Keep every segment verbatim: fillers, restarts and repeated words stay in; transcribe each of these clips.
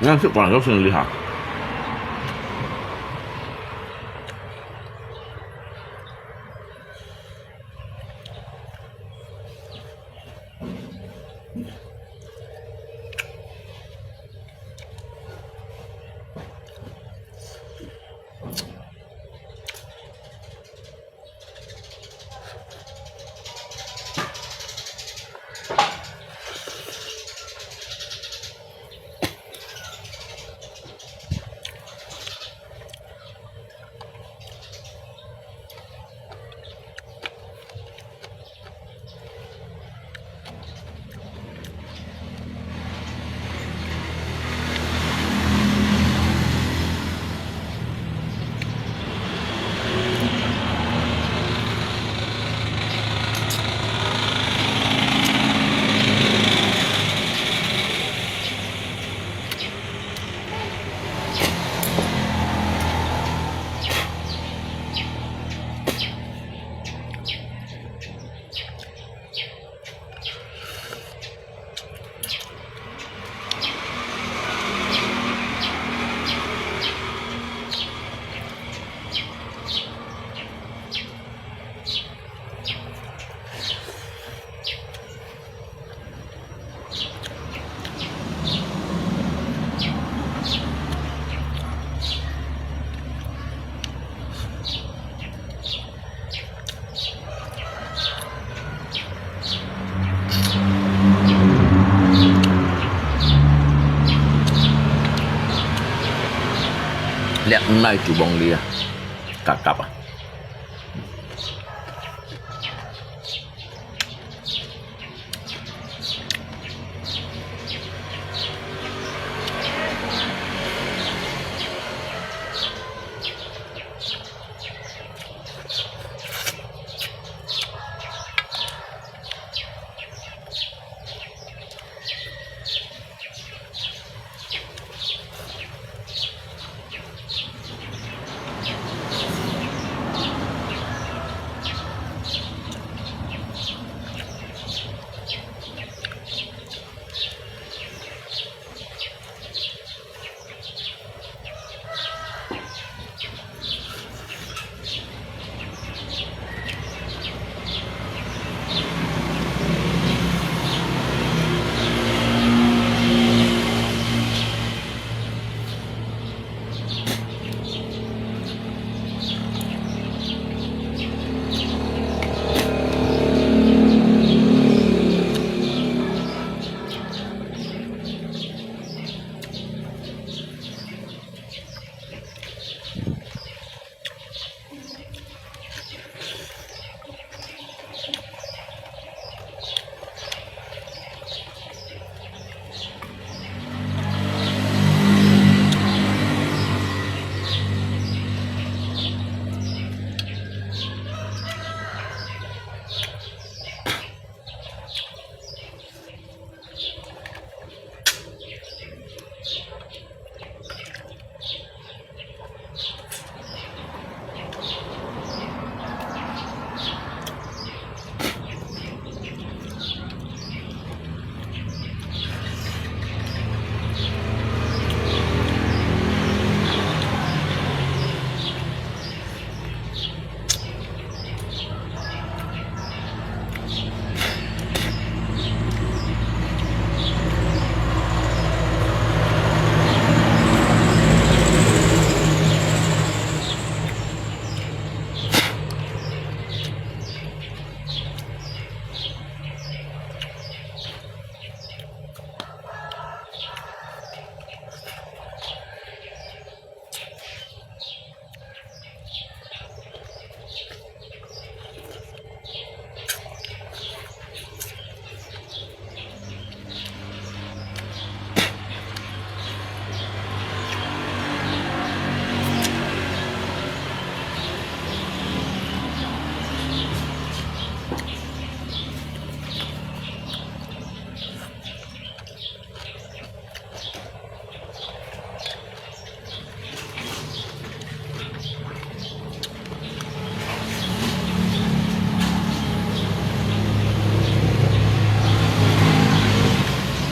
你看这碗都是很厉害。這毋係豬黃梨啊，合合啊。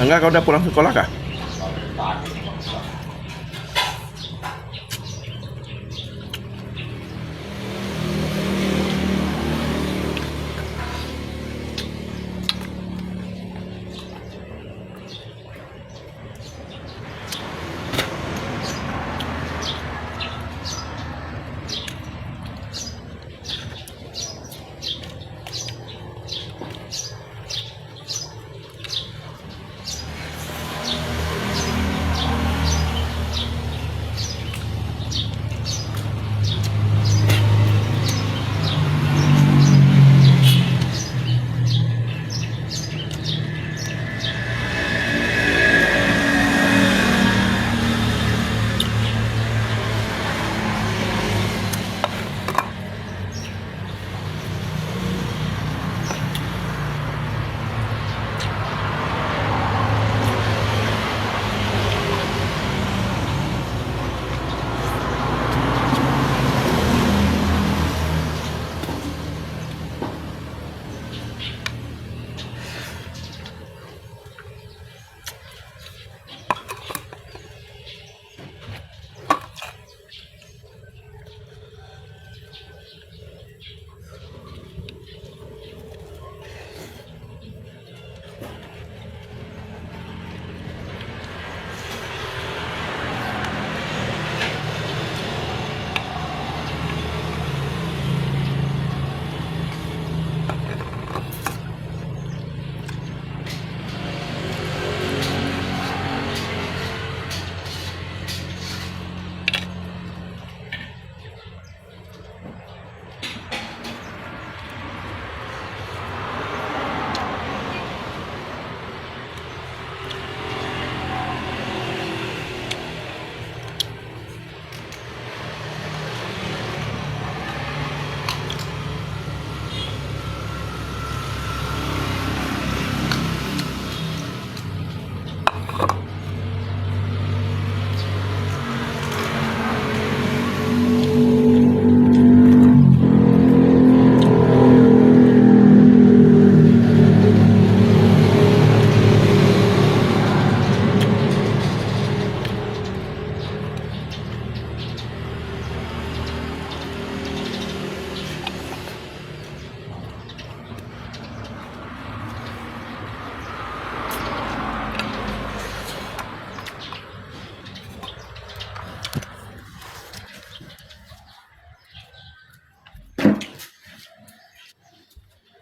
Enggak, kau dah pulang sekolah kah?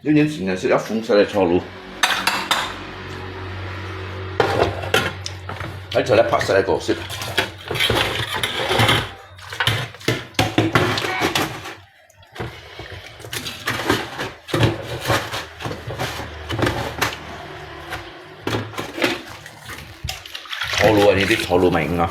有人成日食紅色个炒滷，還食了白色个過食。 炒滷啊，你這炒滷蠻硬啊。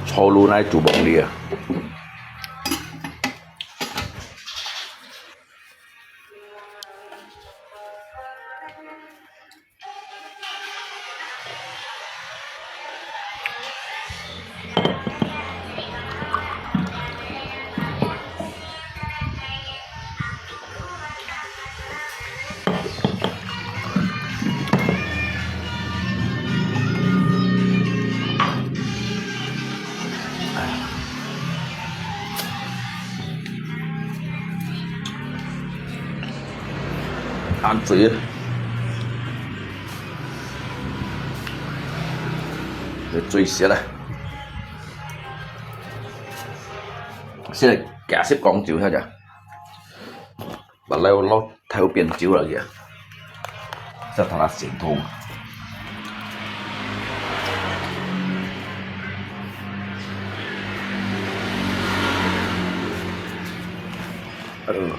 炒滷哪煮忘了啊？ 鹹水啊！水死啦！現在假設講酒下去啊，把來落頭變酒了去啊，這他那行動。哎呦。 這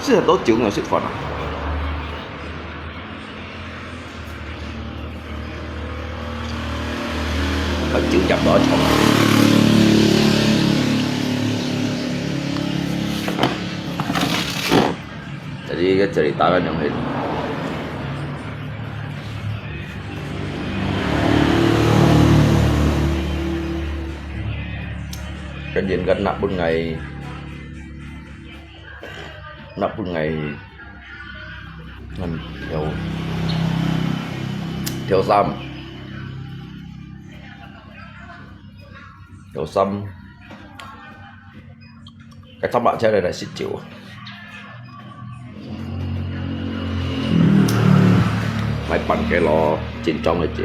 食到酒仰食飯啊？啊，酒飲到一床。這裡，這裡打个東西。跟人个拿分𠊎。 拿分𠊎，嗯，調，調三，調三，該三百隻來，來食酒啊。買半個咯，精裝个酒。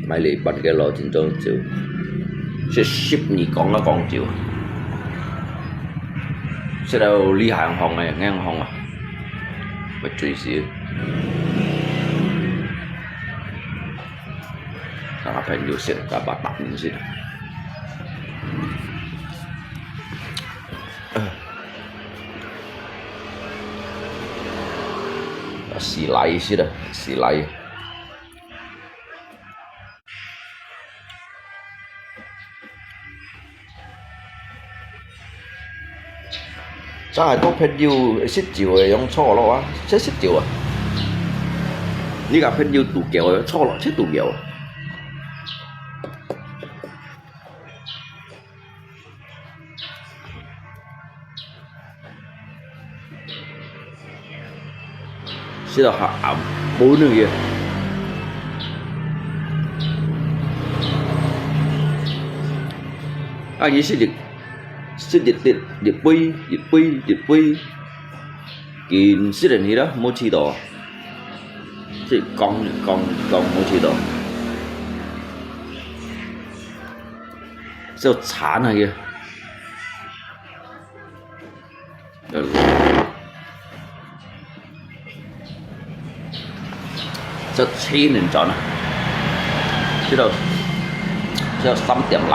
買了半個咯，精裝酒，食十二缸个缸酒，食到這樣紅个，恁樣紅啊，會醉死。同朋友食，同別人食。試來食啊，試來。 真係多朋友食酒个，用坐落啊，食食酒啊。你个朋友肚枵个，坐落食肚枵啊。 食到下暗，無能个。啊，你食一，食一滴，一杯，一杯，一杯，緊食等去啦，無試到。食光，光，光，無試到。食到慘啊，佢。 呃，這七人轉啊，這個，這三點零，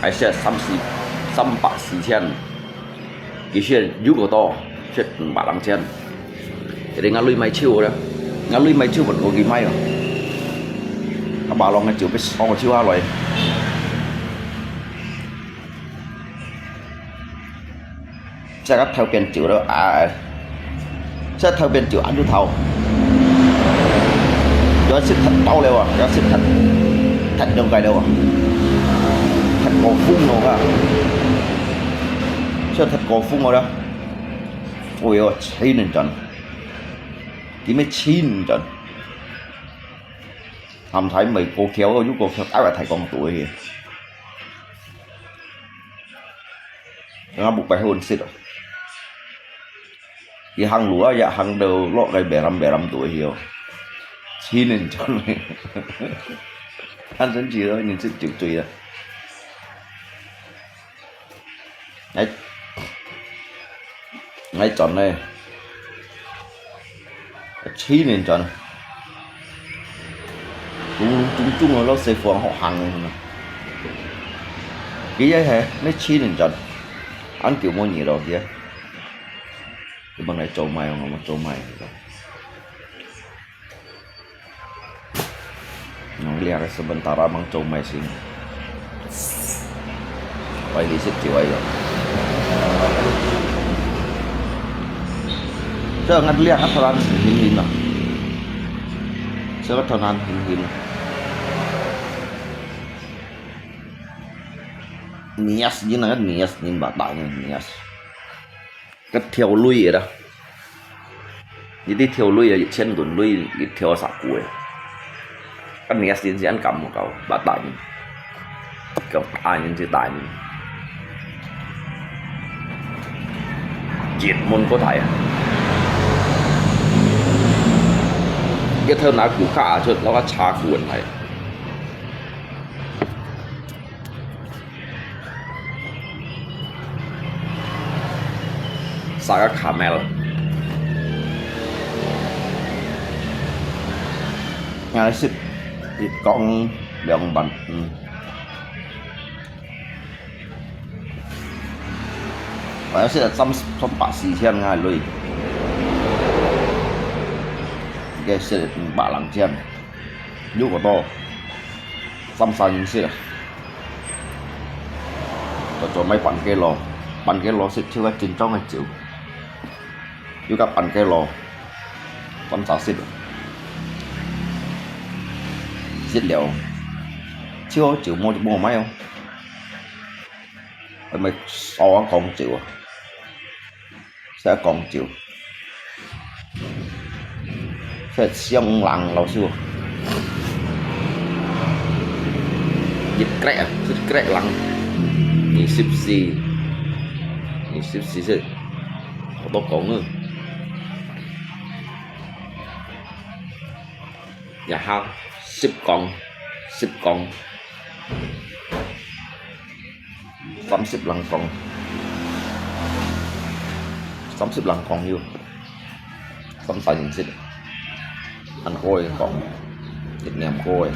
還係三四，三百四千。 佢先有个多，先五百零千。這裡𠊎鐳買少了，𠊎鐳買少還過佢買哦。啊，把郎个酒被燒燒下來。這个頭變酒了啊！ 這頭變酒恁樣頭。要食忒飽了啊，要食忒，忒了解了啊，忒過分了啊，這忒過分了啦。哎喲，七人轉，佢乜七人轉，鹹菜乜過橋，又過橋，打个太公肚去。 𠊎無擺好食哦。佢行路啊，也行到落个白淋白淋肚去哦。七人轉，恁神奇哦，人食酒醉啊。哎，𠊎轉呢。 七人轉，中中中个老師傅學行个嘛。佢也係，乜七人轉，恁久無見到佢啊。佢問來做麼个，𠊎問做麼个。 用這个sementara mang做麼个先。為你食酒个喲。這𠊎這个頭難平平啊，這个頭難平平。Nias，你那个nias，你把大人nias。 該條鐳个啦。你知條鐳啊，一千銀鐳，一條十箍个。該你个先生敢無夠，八大人，夠大人就大人。一門過大啊！一頭拿骨架出，拿个車骨來。 三个Camel。𠊎食一缸兩萬，嗯。買一set三，三百四千个鐳，一个set五百零千，有个多，三三千set啊。就做买半个咯，半个咯set就个正宗个酒，有个半个咯，三三set，set了，就酒冇冇买哦。 係咪少啊講酒啊？係講酒，係上冷老師傅，一格啊，一格冷，二十四，二十四係好多講啊。然後十講，十講。 三十零講，三十零講有，三三零七，恁高个講，一年高个。